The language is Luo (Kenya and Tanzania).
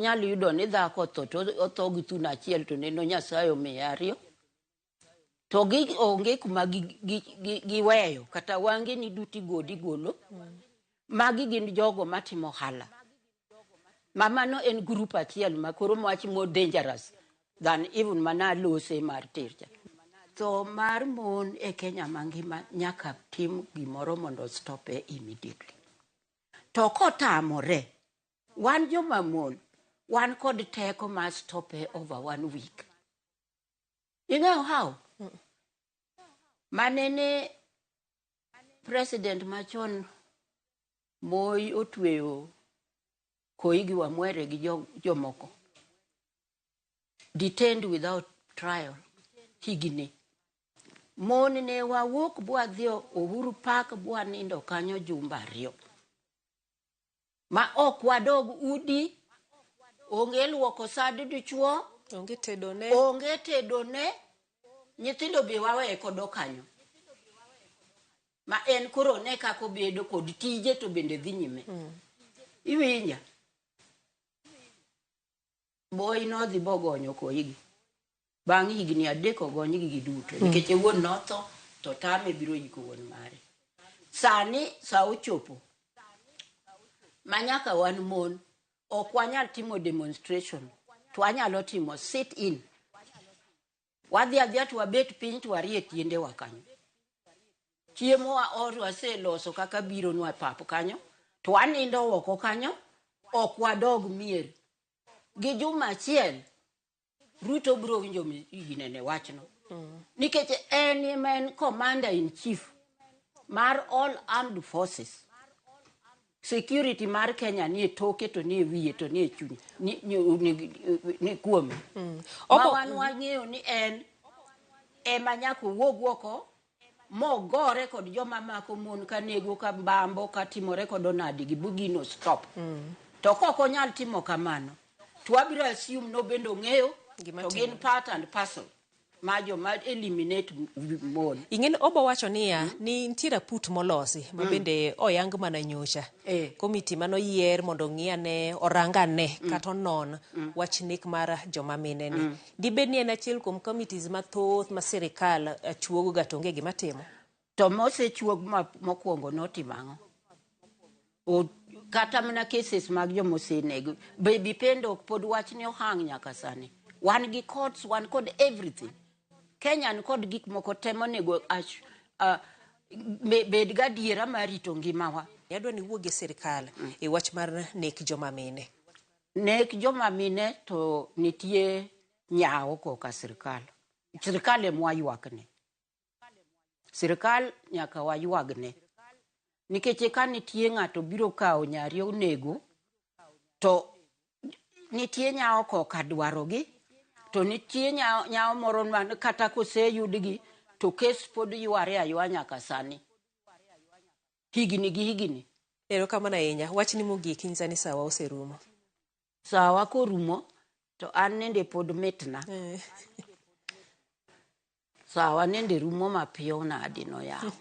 Nyal yudo ni dhako otho to otho gi thuno achiel to neno Nyasaye omiye ariyo. To gi onge kuma giweyo kata wange ni duto igolo igolo. Magi gin jogo matimo ohala. Ma mano en group achiel ma koro much more dangerous than even mana lose mar tercha. Tho mar mon e Kenya mangima nyaka tim gimoro mondo stope immediately. To kotamore, wan joma mon, wan kod teko mar stope over one week. Ing'eyo how? Manene president machon Moi otweyo Koigi Wamwere gi jomoko. Detained without trial higni. Mon ne wawuok bwadhi Uhuru Park bwanindo kanyo jumbe ariyo. Ma ok wadog udi, onge luoko sad dichuo, Onge tedone. Onge tedone, nyithindo be waweye kodo kanyo. Ma en koro ne kaka obedo kod tije to bende dhi nyime. Iwinja? Moi nodhi bogonyo Koigi. Bang' higni 3 ogonygi giduto. Nikech wuon notho to tame biro yiko wuon mare. Sani sa ochopo ma nyaka wan mon ok wanyal timo demonstration to wanyalo timo sit in. Wadhi adhiya to wabet piny to warie tiendewa kanyo. Chiemo wa ot waseloso kaka bironwa e pap kanyo to wanindo oko kanyo ok wadog mier. Gi juma achiel Ruto biro winjo ginene wachno. Nikech en ema en commander in chief mar all armed forces. Security mar Kenya nie toke to nie wiye to nie chuny ni kuome. Ma wan wang'eyo ni en ema nyaka owuog oko mogore kod joma mako mon ka nego ka bambo ka timore kod onadi gi bugino stop. To kok onyal timo kamano to wabiro assume no bende ong'eyo to gin part and parcel ma joma eliminate mon. Ing'eni obo wacho niya ni nitie raput molosi ma bende oyang mana nyocha. Komiti manoyier mondo ong'i ane orang ane kata onon wach nek mar joma mine ni. Dibed ni en achiel kuom committees mathoth ma sirikal chuogo ga to onge gima timo. To mosechuog mokwongo notimo ang'o? Kata mana cases mag joma osenego. Baby Pendo ok pod wach ni ohang nyaka sani. Wan gi courts, wan kod everything. Kenya ni kod gik moko te monego bed gadiera mar rito ngimawa. Adwa ni iwuog e sirikal e wach mar nek joma mine. Nek joma mine to nitie nyawo koka sirikal. Sirikal ema waywakne. Sirikal nyaka waywagne. Nikech ka nitie ng'ato biro kawo nyari onego, to nitie nyawo koka dwarogi, to nitie nyawo moro man kata koseyudgi to kes pod yware aywa nyaka sani. Higni gi higni. Erokamano ahinya. Wachni mogik inyisa ni sawa oserumo. Sawa korumo to an nende pod mitna. Sawa nende rumo mapiyo nadi no yawa.